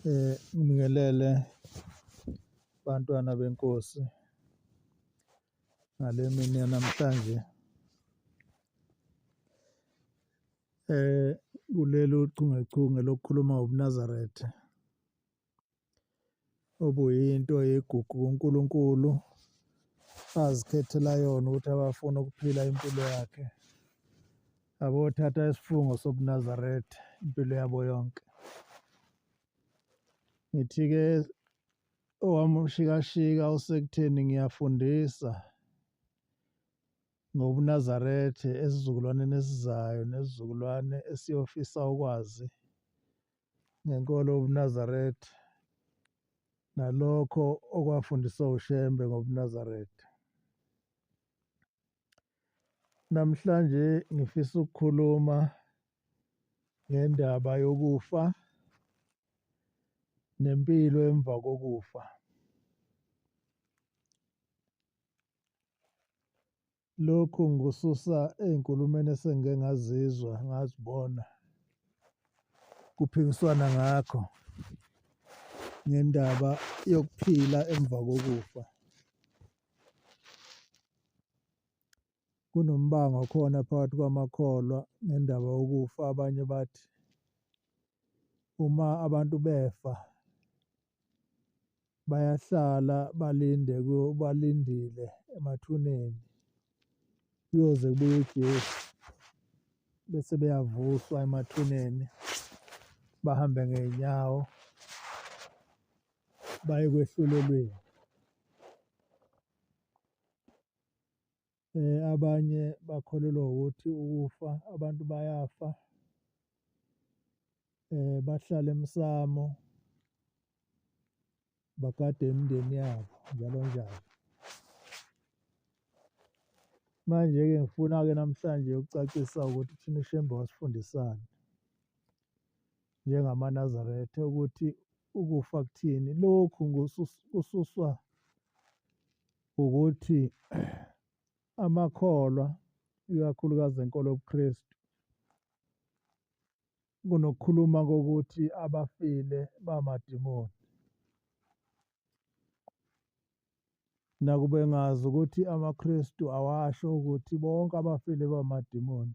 Ngibingelele bantwana benkosi ngale mini yanamhlanje. Kulelu chungechunge lokukhuluma ngobuNazaretha obuyinto eyegugu kuNkulunkulu azikhethela yona ukuthi abafuna ukuphila impilo yakhe abothatha isifungo sobuNazaretha impilo yabo yonke. Ngithi-ke owami umshikashika usekutheni ngiyafundisa ngobuNazaretha esizukulwaneni esizayo nesizukulwane esiyofisa ukwazi ngenkolo yobuNazaretha nalokho okwafundiswa uShembe ngobuNazaretha. Namhlanje ngifisa ukukhuluma ngendaba yokufa nempilo emva kokufa. Lokhu ngikususa ey'nkulumeni esengike ngazizwa ngazibona kuphikiswana ngakho ngendaba yokuphila emva kokufa. Kunombango okhona phakathi kwamakholwa ngendaba yokufa, abanye bathi uma abantu befa bayahlala balinde balindile emathuneni kuyoze kubuye uJesu bese beyavuswa emathuneni bahambe ngey'nyawo baye kwehlulelweni. Abanye bakholelwa ukuthi ukufa abantu bayafa bahlale emsamo bagade imindeni yabo njalo njalo. Manje-ke ngifuna-ke namhlanje ukucacisa ukuthi thina uShembe wasifundisani njengamaNazaretha ukuthi ukufa kuthini. Lokhu kususwa ukuthi amakholwa ikakhulukazi enkolo yobuKrestu kunokukhuluma kokuthi abafile bamadimoni. Nakuba engazi ukuthi amaKrestu awasho ukuthi bonke abafile bamadimoni,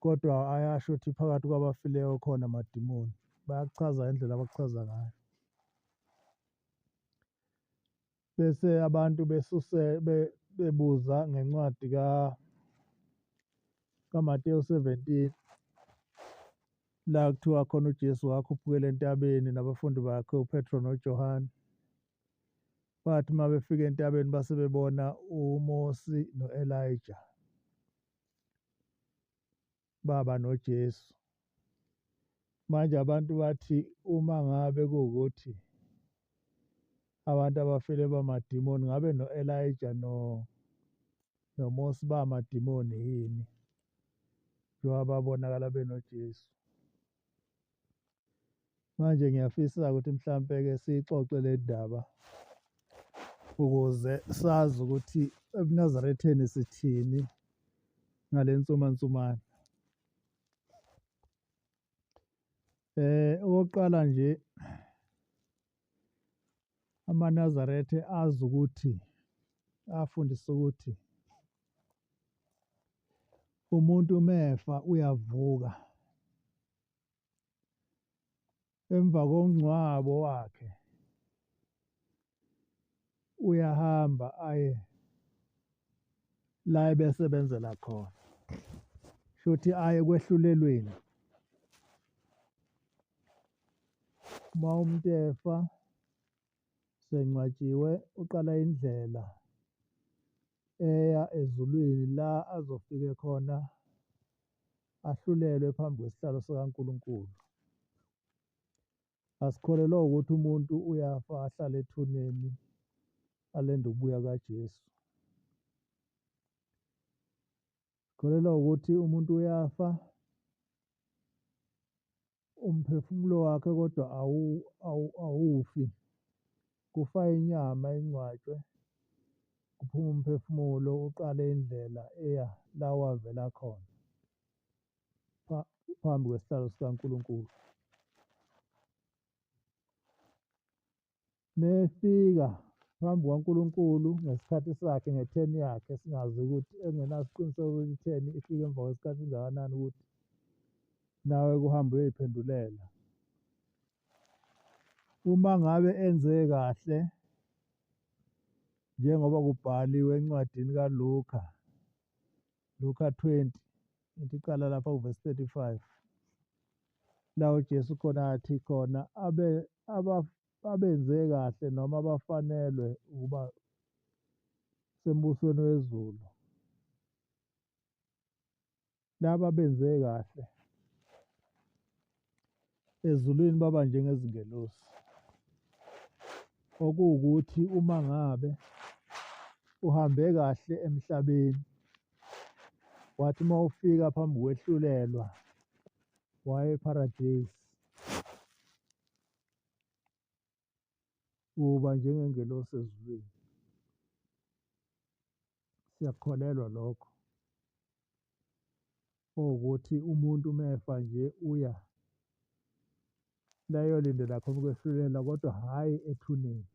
kodwa ayasho ukuthi phakathi kwabafileyo khona amadimoni. Bayakuchaza indlela abakuchaza ngayo. Bese abantu besuse bebuza ngencwadi kaMateyu 17 la kuthiwa khona uJesu wakhuphukela entabeni nabafundi bakhe uPetro noJohane. Bathi uma befika entabeni base bebona uMosi no-Elijah baba noJesu. Manje abantu bathi uma ngabe kuwukuthi abantu abafile bamadimoni ngabe no-Elijah no noMosi bamadimoni yini njengoba babonakala benoJesu. Manje ngiyafisa ukuthi mhlampe-ke siyixoxe le ndaba ukuze sazi ukuthi ebuNazaretheni sithini ngale nsumansumane. Okokuqala nje amaNazaretha azi ukuthi afundisa ukuthi umuntu mefa uyavuka emva komngcwabo wakhe uyahamba aye la ebesebenzela khona shuthi aye kwehlulelweni uma umuntu efa sengcwatshiwe uqala indlela eya ezulwini la azofike khona ahlulelwe phambi kwesihlalo sikaNkulunkulu. Asikholelwa ukuthi umuntu uyafa ahlale ethuneni alinde ukubuya kaJesu. Sikholelwa ukuthi umuntu uyafa umphefumulo wakhe kodwa awufi kufa inyama ingcwatshwe kuphume umphefumulo uqale indlela eya la wavela khona phambi kwesihlalo sikaNkulunkulu. Mefika phambi kukaNkulunkulu ngesikhathi sakhe ngetheni yakhe, singazi ukuthi engenasiqiniseko ukuthi itheni ifika emva kwesikhathi esingakanani ukuthi nawe kuhambe uyoyiphendulela. Uma ngabe enze kahle njengoba kubhaliwe encwadini kaLuka, Luka 20, ithi iqala lapha kuvesi 35, la uJesu khona athi khona abenze kahle noma abafanelwe ukuba sembusweni wezulu, laba abenze kahle ezulwini baba njengezingelosi. Okuwukuthi uma ngabe uhambe kahle emhlabeni, wathi uma ufika phambi kwehlulelwa waya epharadesi, uba njengengelosi ezulwini. Siyakukholelwa lokho owukuthi umuntu mefa nje uya la eyolindela khona ukwehlulelwa kodwa hhayi ethuneni.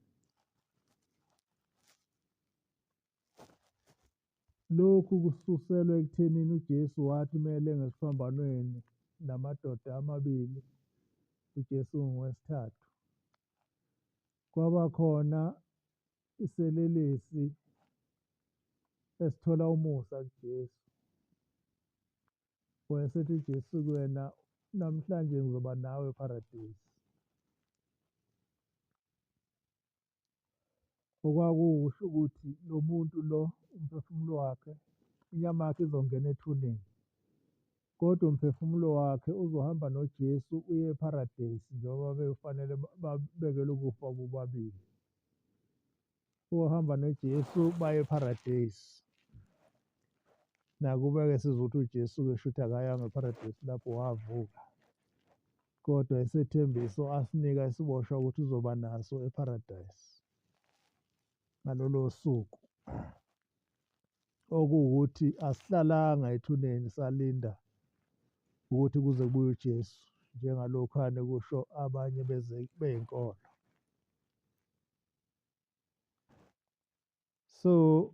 Lokhu kususelwa ekuthenini uJesu wathi mele ngesiphambanweni namadoda amabili, uJesu ungowesithathu. Kwaba khona iselelesi esithola umusa kuJesu. Wayesethi uJesu kuyena, namhlanje ngizoba nawe epharadesi. Okwakuwukusho ukuthi lo muntu lo umphefumulo wakhe, inyama yakhe izongena ethuneni, kodwa umphefumulo wakhe uzohamba noJesu uye epharadesi njengoba befanele babekelwe ukufa bobabili. Uhamba noJesu baye epharadesi. Nakuba-ke sizwa ukuthi uJesu-ke shuthi akayanga epharadesi lapho wavuka, kodwa isethembiso asinika isiboshwa ukuthi uzoba naso epharadesi ngalolo suku. Okuwukuthi asihlalanga ethuneni salinda ukuthi kuze kubuye uJesu njengalokhwane kusho abanye bey'nkolo. So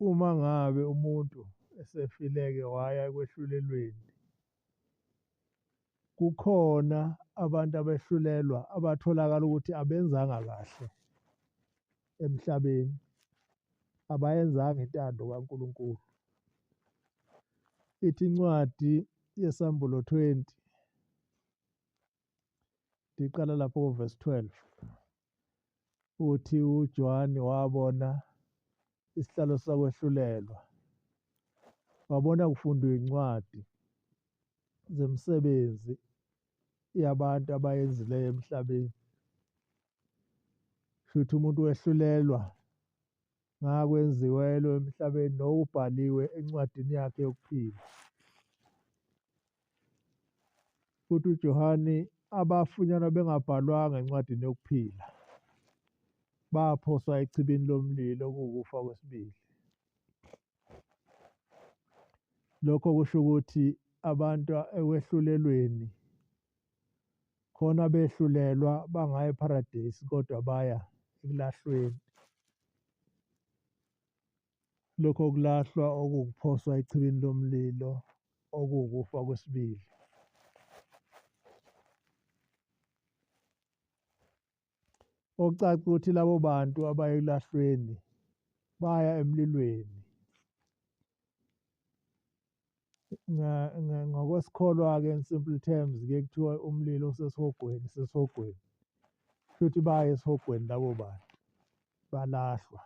uma ngabe umuntu esefile-ke waya ekwehlulelweni, kukhona abantu abehlulelwa abatholakala ukuthi abenzanga kahle emhlabeni, abayenzanga intando kaNkulunkulu. Ithi incwadi yeSambulo 20, iqala lapho ko-verse 12, uthi uJohn wabona isihlalo sakwehlulelwa, wabona kufundwa iy'ncwadi zemisebenzi yabantu abayenzileyo emhlabeni. Shuthi umuntu wehlulelwa ngakwenziwelo emhlabeni nokubhaliwe encwadini yakhe yokuphila. Futhi uJohane abafunyanwa bengabhalwanga encwadini yokuphila baphoswa echibini lomlilo okuwukufa kwesibili. Lokho kusho ukuthi abantu ekwehlulelweni khona behlulelwa bangaya epharadesi kodwa baya ekulahlweni. Lokho kulahlwa okuwukuphoswa echibini lomlilo okuwukufa kwesibili. Okucaca ukuthi labo bantu abaye ekulahlweni baya emlilweni. Ngokwesikholwa-ke in simple terms kuye kuthiwa umlilo usesihogweni sesihogweni, shuthi baya esihogweni labo bantu balahlwa.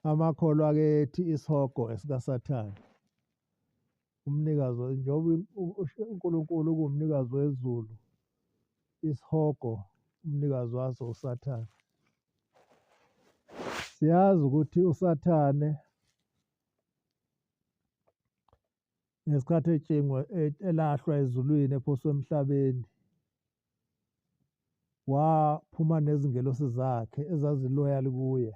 Amakholwa-ke ethi isihogo esikaSathane, umnikazi njengoba uNkulunkulu kuwumnikazi wezulu, isihogo umnikazi waso uSathane. Siyazi ukuthi uSathane ngesikhathi etshingwa elahlwa ezulwini ephoswa emhlabeni waphuma nezingelosi zakhe ezaziloyal kuye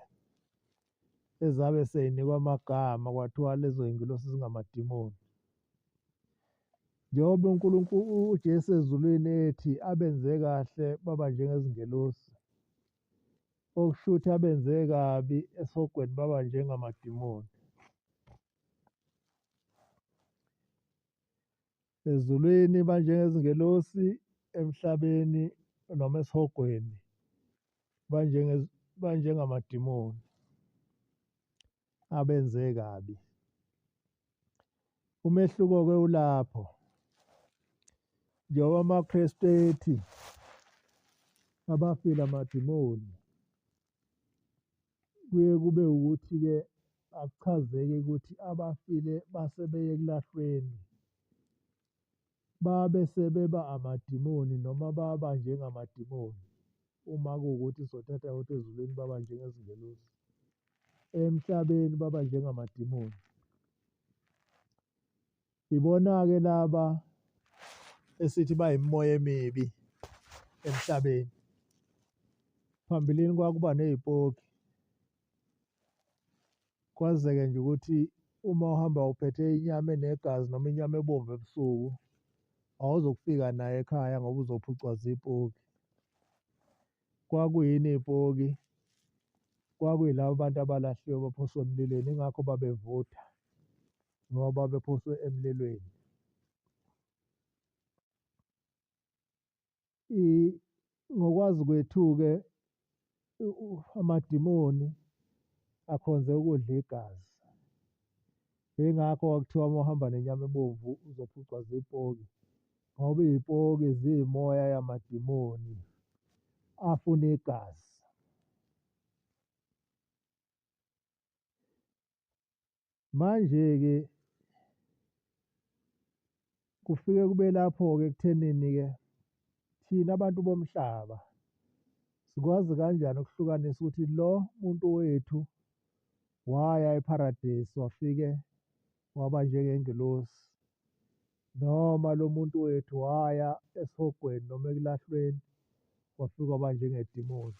ezabe seyinikwa amagama kwathiwa lezo zingelosi zingamadimoni. Njengoba uNkulunkulu uJesu ezulwini ethi abenze kahle baba njengezingelosi, okusho ukuthi abenze kabi esihogweni baba njengamadimoni. Ezulwini banjengezingelosi, emhlabeni noma esihogweni banjengamadimoni abenze kabi. Umehluko-ke ulapho, njengoba amaKrestu ethi abafile amadimoni, kuye kube ukuthi-ke akuchazeki ukuthi abafile base beye ekulahlweni babe sebeba amadimoni noma baba njengamadimoni uma kuwukuthi sothatha ukuthi ezulwini baba njengezingelosi, emhlabeni baba njengamadimoni. Ibona-ke laba esithi bayimimoya emibi emhlabeni. Phambilini kwakuba ney'poki, kwazeke nje ukuthi uma uhamba uphethe inyama enegazi noma inyama ebomvu ebusuku, awuzukufika nayo ekhaya ngoba uzophucwa zipoki. Kwakuyini iy'poki? Kwakuyilabo bantu abalahliwe baphoswa emlilweni yingakho babevutha ngoba babephoswe emlilweni. Ngokwazi kwethu-ke amadimoni akhonze ukudla igazi, yingakho kwakuthiwa uma uhamba nenyama ebomvu uzophucwa zipoki, ngoba iy'poki ziyimoya yamadimoni afuna igazi. Manje-ke kufike kube lapho-ke ekuthenini-ke thina abantu bomhlaba sikwazi kanjani ukuhlukanisa ukuthi lo muntu wethu waya epharadesi wafike waba njengengelosi, noma lo muntu wethu waya esihogweni noma ekulahlweni wafika waba njengedimoni.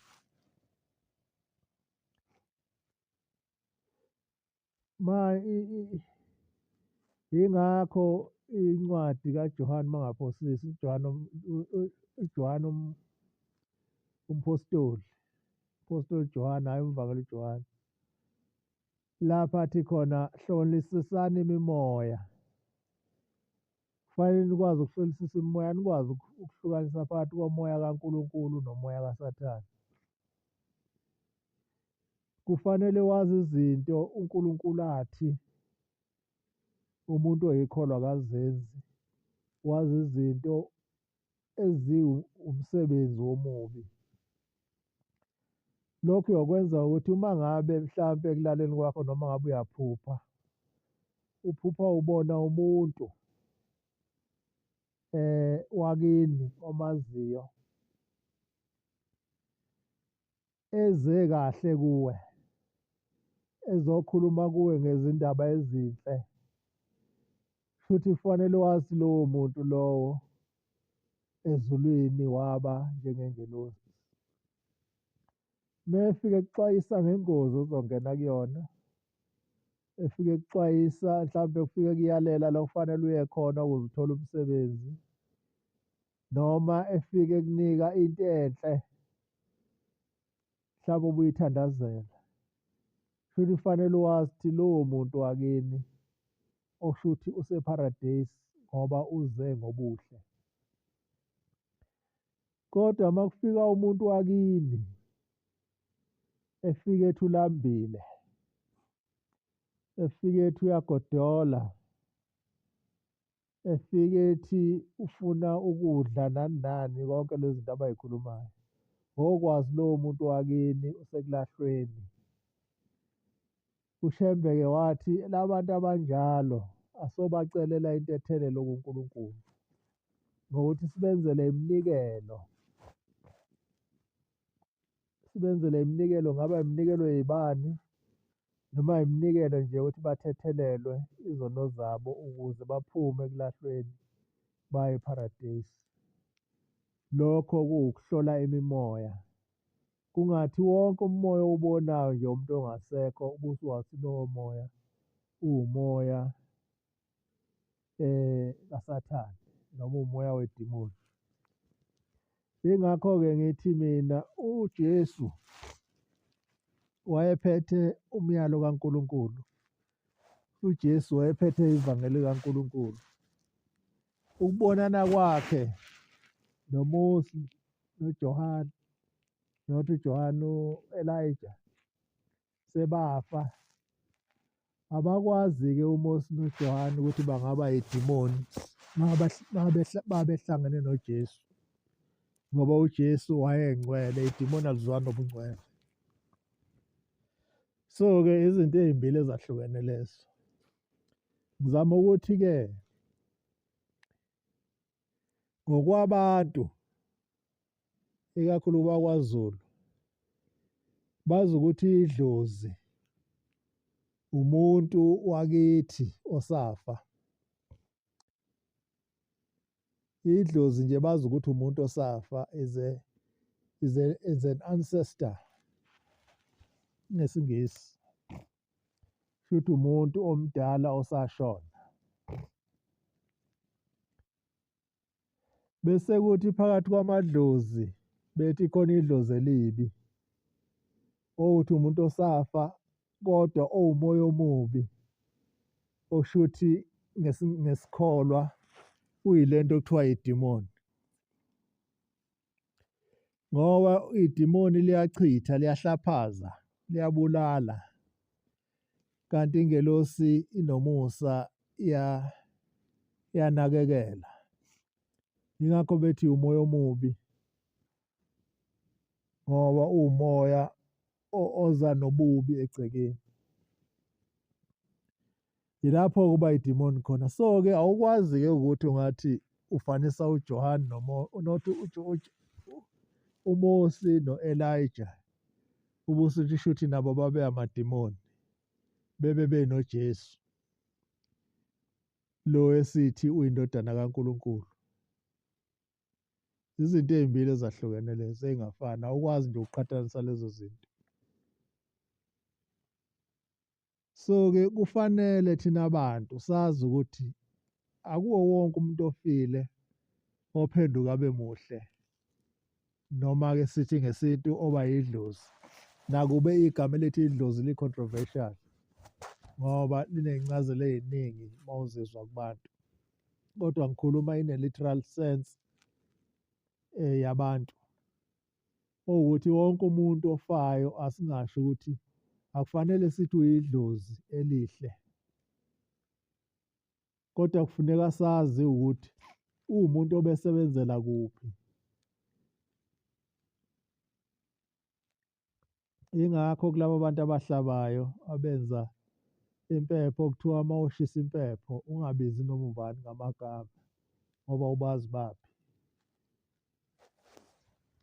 Yingakho incwadi kaJohane uma ngingaphosisi uJohane uJohane umpostoli, umpostoli Johane hhayi umvangeli uJohane, lapho athi khona hlolisisani imimoya. Kufanele nikwazi ukuhlolisisa imimoya, nikwazi ukuhlukanisa phakathi komoya kaNkulunkulu nomoya kaSathane. Kufanele wazi izinto uNkulunkulu athi umuntu oyikholwa akazenzi, wazi izinto eziwumsebenzi womubi. Lokhu uyokwenza ukuthi uma ngabe mhlampe ekulaleni kwakho noma ngabe uyaphupha, uphupha ubona umuntu wakini omaziyo eze kahle kuwe, ezokhuluma kuwe ngezindaba ezinhle, shuthi kufanele wazi lowo muntu lowo ezulwini waba njengengelosi. Uma efika ekuxwayisa ngengozi ozongena kuyona, efike ekuxwayisa mhlampe ufike ekuyalela la okufanele uye khona ukuze uthole umsebenzi, noma efike ekunika into enhle mhlawumbe obuyithandazela, shuthi kufanele wazi ukuthi lowo muntu wakini okusho ukuthi usepharadesi ngoba uze ngobuhle. Kodwa uma kufika umuntu wakini efike ethi ulambile, efike ethi uyagodola, efike ethi ufuna ukudla nani nani konke lezi zinto abay'khulumayo, wokwazi lowo muntu wakini usekulahlweni. UShembe-ke wathi la bantu abanjalo asobacelela intethelelo kuNkulunkulu ngokuthi sibenzele iminikelo, sibenzele iminikelo, kungaba iminikelo yey'bani noma iminikelo nje yokuthi bathethelelwe izono zabo ukuze baphume ekulahlweni baye epharadesi. Lokho kuwukuhlola imimoya. Kungathi wonke umoya owubonayo nje umuntu ongasekho ubusuwathi lowo moya uwumoya kaSathane. noma umoya wedimoni. Yingakho-ke ngithi mina uJesu wayephethe umyalo kaNkulunkulu. UJesu wayephethe ivangeli kaNkulunkulu. Ukubonana kwakhe noMose noJohane, not uJohane, u-Elijah sebafa. Abakwazi-ke uMose noJohane ukuthi bangaba yidimoni babehlangene noJesu ngoba uJesu wayengcwele, idimoni alizwani nobungcwele. So-ke izinto ey'mbili ezahlukene lezo. Ngizama ukuthi-ke ngokwabantu ikakhulu bakwaZulu bazi ukuthi idlozi umuntu wakithi osafa. Idlozi nje bazi ukuthi umuntu osafa is an ancestor ngesiNgisi. Shuthi umuntu omdala osashona. Bese kuthi phakathi kwamadlozi bethi khona idlozi elibi owuthi umuntu osafa kodwa owumoya omubi okushuthi ngesikholwa uyilento okuthiwa idimoni. Ngoba idimoni liyachitha, liyahlaphaza, liyabulala kanti ingelosi inomusa iyanakekela. Yingakho bethi umoya omubi ngoba uwumoya oza nobubi egcekeni. Yilapho kuba idimoni khona. So-ke awukwazi-ke ukuthi ungathi ufanisa uJohane not uMose no-Elijah ubusuthi shuthi nabo babe amadimoni bebe benoJesu lo esithi uyindodana kaNkulunkulu. Izinto ey'mbili ezahlukene lezo ey'ngafani, awukwazi nje ukuqhathanisa lezo zinto. So-ke kufanele thina bantu sazi ukuthi akuwo wonke umuntu ofile ophenduka abe muhle noma-ke sithi ngesintu oba yidlozi. Nakube igama elithi idlozi li-controversial ngoba linezincazelo ey'ningi uma uzizwa kubantu, kodwa ngikhuluma in a literal sense yabantu. Owukuthi wonke umuntu ofayo asingasho ukuthi akufanele sithi uyidlozi elihle, kodwa kufuneka sazi ukuthi uwumuntu obesebenzela kuphi. Yingakho kulaba bantu abahlabayo abenza impepho kuthiwa uma ushisa impepho ungabizi noma ubani ngamagama ngoba ubazi baphi.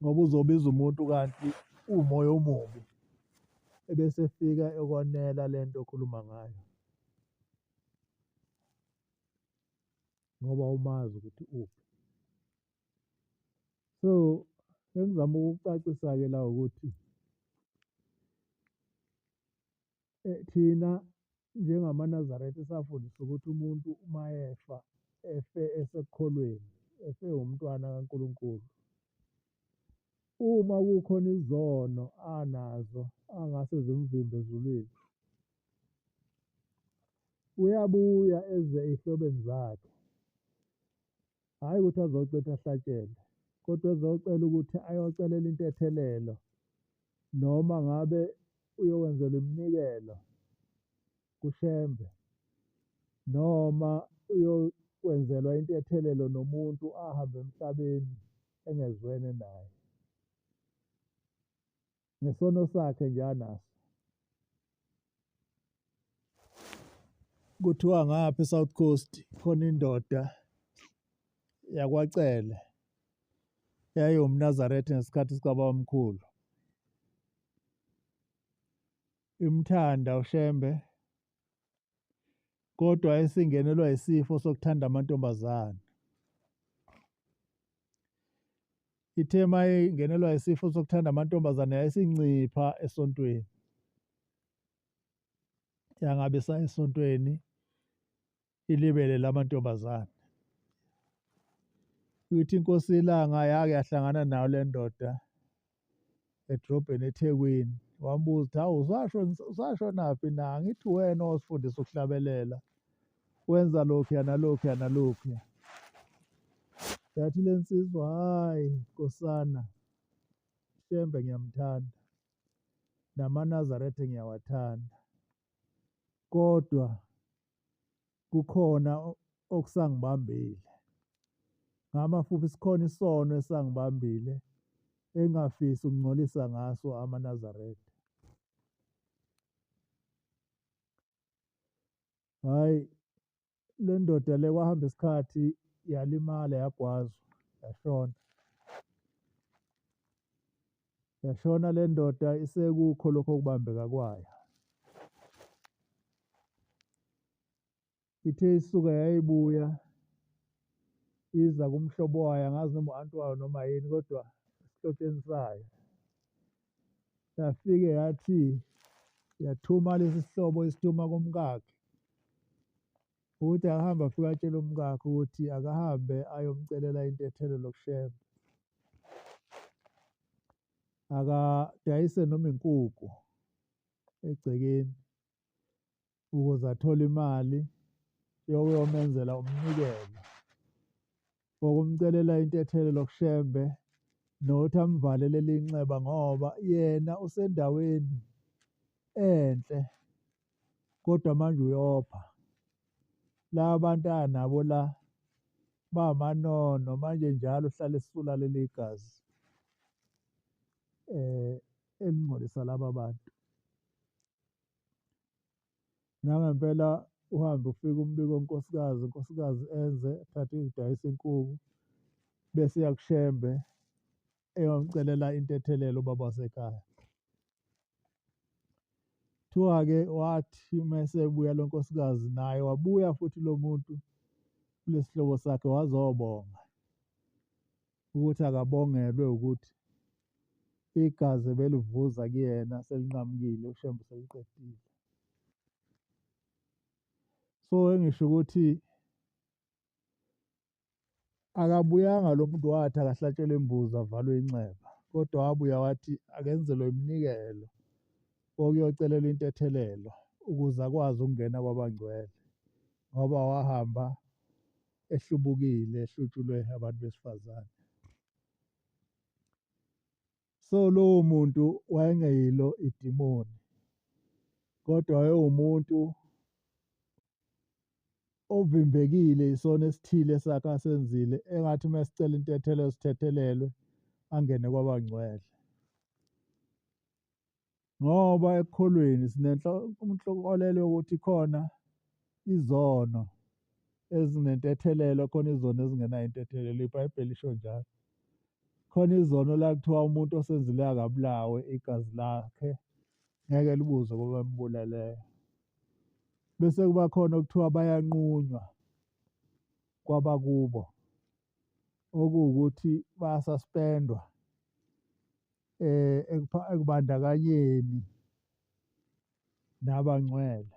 Ngoba uzobiza umuntu kanti uwumoya omubi ebese efika ekonela le nto okhuluma ngayo ngoba awumazi ukuthi uphi. So engizama ukukucacisa-ke la ukuthi thina njengamaNazaretha safundiswa ukuthi umuntu uma efa, efe esekukholweni, efe ewumntwana kaNkulunkulu. Uma kukhona izono anazo angase zimvimbe ezulwini, uyabuya eze ey'hlobeni zakhe. Hhayi ukuthi azocela ahlatshelwe kodwa ezocela ukuthi ayocelela intethelelo noma ngabe uyokwenzelwa iminikelo kuShembe noma uyokwenzelwa intethelelo nomuntu ahambe emhlabeni engezwene naye ngesono sakhe nje anaso. Kuthiwa ngapha eSouth Coast khona indoda yakwaCele yayiwumNazaretha ngesikhathi sikababamkhulu. Imthanda uShembe kodwa esingenelwa isifo sokuthanda amantombazane. Ithe mayingenelwa isifo sokuthanda amantombazane yayisincipha esontweni. Yangabe isaya esontweni ilibele lamantombazane. Ithi inkosi iLanga yake yahlangana nayo le ndoda edrobheni eThekwini, wambuza ukuthi hawu usashonaphi na, ngithi wena owasifundisa ukuhlabelela, wenza lokhuya nalokhuya nalokhuya. Yathi le nsizwa, hhayi nkosana, Shembe ngiyamthanda, namaNazaretha ngiyawathanda, kodwa kukhona okusangibambile. Ngamafuphi sikhona isono esangibambile engingafisi ukungcolisa ngaso amaNazaretha. Hhayi, le ndoda le kwahamba isikhathi yalimala yagwazwa yashona. Yashona le ndoda isekukho lokho kubambeka kwayo. Ithe isuka yayibuya iza kumhlobo wayo, angazi noma u-anti wayo noma yini kodwa esihlotsheni sayo. Yafike yathi yathuma lesi sihlobo isithuma kumkakhe ukuthi akahambe afike atshele umkakhe ukuthi akahambe ayomcelela intethelelo kuShembe. Akadayise noma inkukhu egcekeni ukuze athole imali yokuyomenzela umnikelo wokumcelela intethelelo kuShembe nokuthi amvale leli nxeba ngoba yena usendaweni enhle kodwa manje uyopha. Laba bantu anabo la bamanono manje njalo uhlale esula leli gazi elingcolisa laba bantu. Nangempela uhambe ufike umbike unkosikazi, unkosikazi enze ethathe idayise inkukhu bese eya kuShembe eyomcelela intethelelo ubaba wasekhaya. Kuthiwa-ke wathi uma esebuya lo nkosikazi naye wabuya futhi lo muntu kulesi hlobo sakhe wazobonga ukuthi akabongelwe ukuthi igazi ebelivuza kuyena selinqamukile uShembe seliqedile. So engisho ukuthi akabuyanga lo muntu wathi akahlatshelwe imbuzi avalwe inxeba kodwa wabuya wathi akenzelwe iminikelo okuyocelelwa intethelelo ukuze akwazi ukungena kwabangcwele ngoba wahamba ehlubukile ehlutshulwe abantu besifazane. So lowo muntu wayengeyilo idimoni kodwa wayewumuntu ovimbekile isono esithile sakhe asenzile engathi uma esicela intethelelo sithethelelwe angene kwabangcwele. Ngoba ekukholweni sinenkolelo yokuthi khona izono ezinentethelelo khona izono ezingenayo intethelelo iBhayibheli lisho njalo. Khona izono la kuthiwa umuntu osenzile akabulawe igazi lakhe ngeke libuzwe kwabambuleleyo. Bese kuba khona okuthiwa bayanqunywa kwabakubo okuwukuthi bayasuspendwa ekubandakanyeni nabangcwele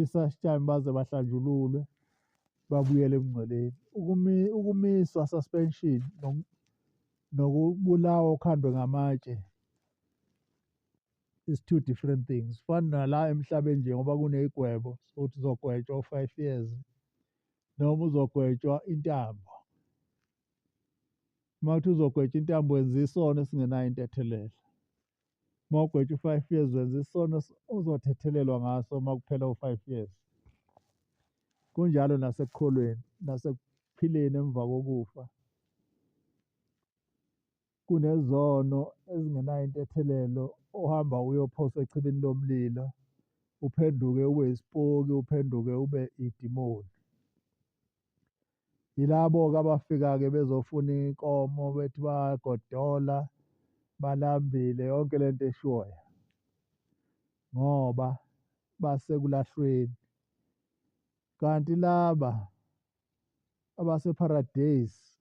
such time baze bahlanjululwe babuyele ebungcweleni. Ukumiswa suspension nokubulawa okhandwe ngamatshe is two different things. Fana nala emhlabeni nje ngoba kuney'gwebo sokuthi uzogwetshwa u-five years noma uzogwetshwa intambo. Uma kuthi uzogwetshwa intambo wenza isono esingenayo intethelelo. Uma ugwetshwa u-five years wenza isono ozothethelelwa ngaso uma kuphela u-five years. Kunjalo nasekukholweni nasekuphileni emva kokufa. Kunezono ezingenayo intethelelo ohamba uyophoswa echibini lomlilo uphenduke ube isipoki uphenduke ube idimoni. Yilabo-ke abafika-ke bezofuna inkomo bethi bayagodola balambile yonke lento eshiwoyo ngoba basekulahlweni. Kanti laba abasePharadesi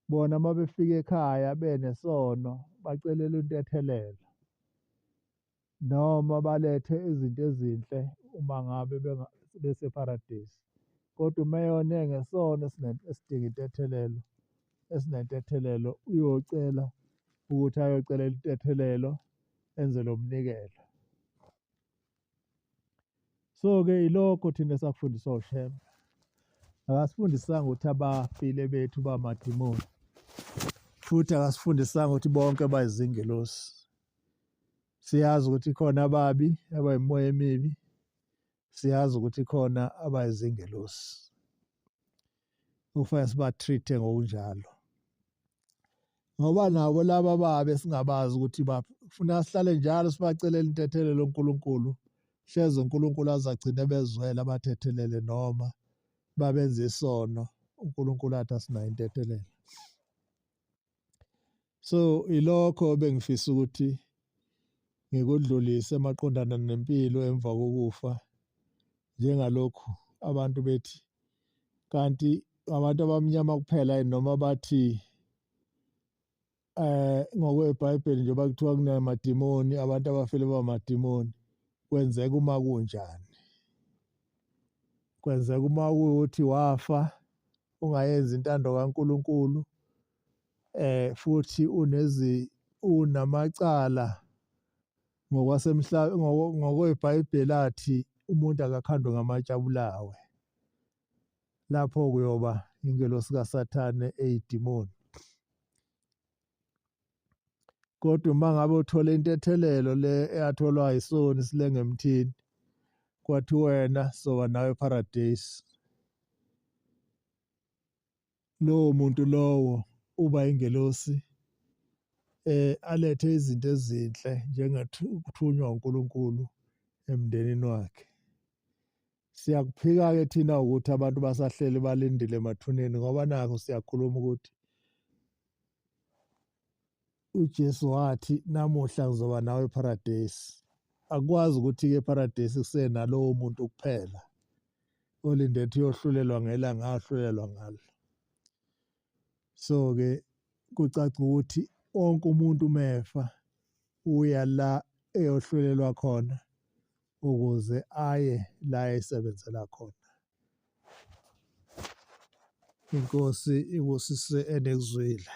bona uma befika ekhaya benesono bacelela intethelelo noma balethe izinto ezinhle uma ngabe besePharadesi. Kodwa uma eyone ngesono esidinga intethelelo, esinentethelelo, uyocela ukuthi ayocela intethelelo enze lo mnikelo. So-ke ilokho thina esakufundiswa uShembe. Akasifundisanga ukuthi abafile bethu bamadimoni, futhi akasifundisanga ukuthi bonke bayizingelosi. Siyazi ukuthi khona ababi abayimoya emibi, siyazi ukuthi khona abayizingelosi. Kufanele siba-treat-e ngokunjalo. Ngoba nabo laba babe singabazi ukuthi bafuna sihlale njalo sibacelela intethelelo uNkulunkulu hleze uNkulunkulu azagcine bezwela abathethelele noma babenza isono uNkulunkulu athi asinayo intethelelo. So ilokho bengifisa ukuthi ngikudlulise maqondana nempilo emva kokufa njengalokhu abantu bethi kanti abantu abamnyama kuphela yini noma bathi ngokweBhayibheli njengoba kuthiwa kunamadimoni abantu abafile bamadimoni kwenzeka uma kunjani kwenzeka uma kuwukuthi wafa ungayenzi intando kaNkulunkulu futhi unezi unamacala ngokwasemhlabeni ngokweBhayibheli athi umuntu akakhandwe ngamatshe abulawe lapho kuyoba ingelosi kaSathane eyidimoni. Kodwa uma ngabe uthole intethelelo le eyatholwa yisoni silenga emthini kwathi wena soba nawe eparadesi lowo muntu lowo uba ingelosi alethe izinto ezinhle njengokuthunywa uNkulunkulu emndenini wakhe. Siyakuphika-ke thina ukuthi abantu basahleli balindile emathuneni ngoba nakho siyakhuluma ukuthi uJesu wathi namuhla ngizoba nawe eParadesi. Akwazi ukuthi-ke eParadesi kusenalowo muntu kuphela olinde ukuthi uyohlulelwa ngelanga ahlulelwa ngalo. So-ke kucaca ukuthi wonke umuntu mefa uya la eyohlulelwa khona ukuze aye la esebenzela khona. Inkosi ibusise enikuzwile.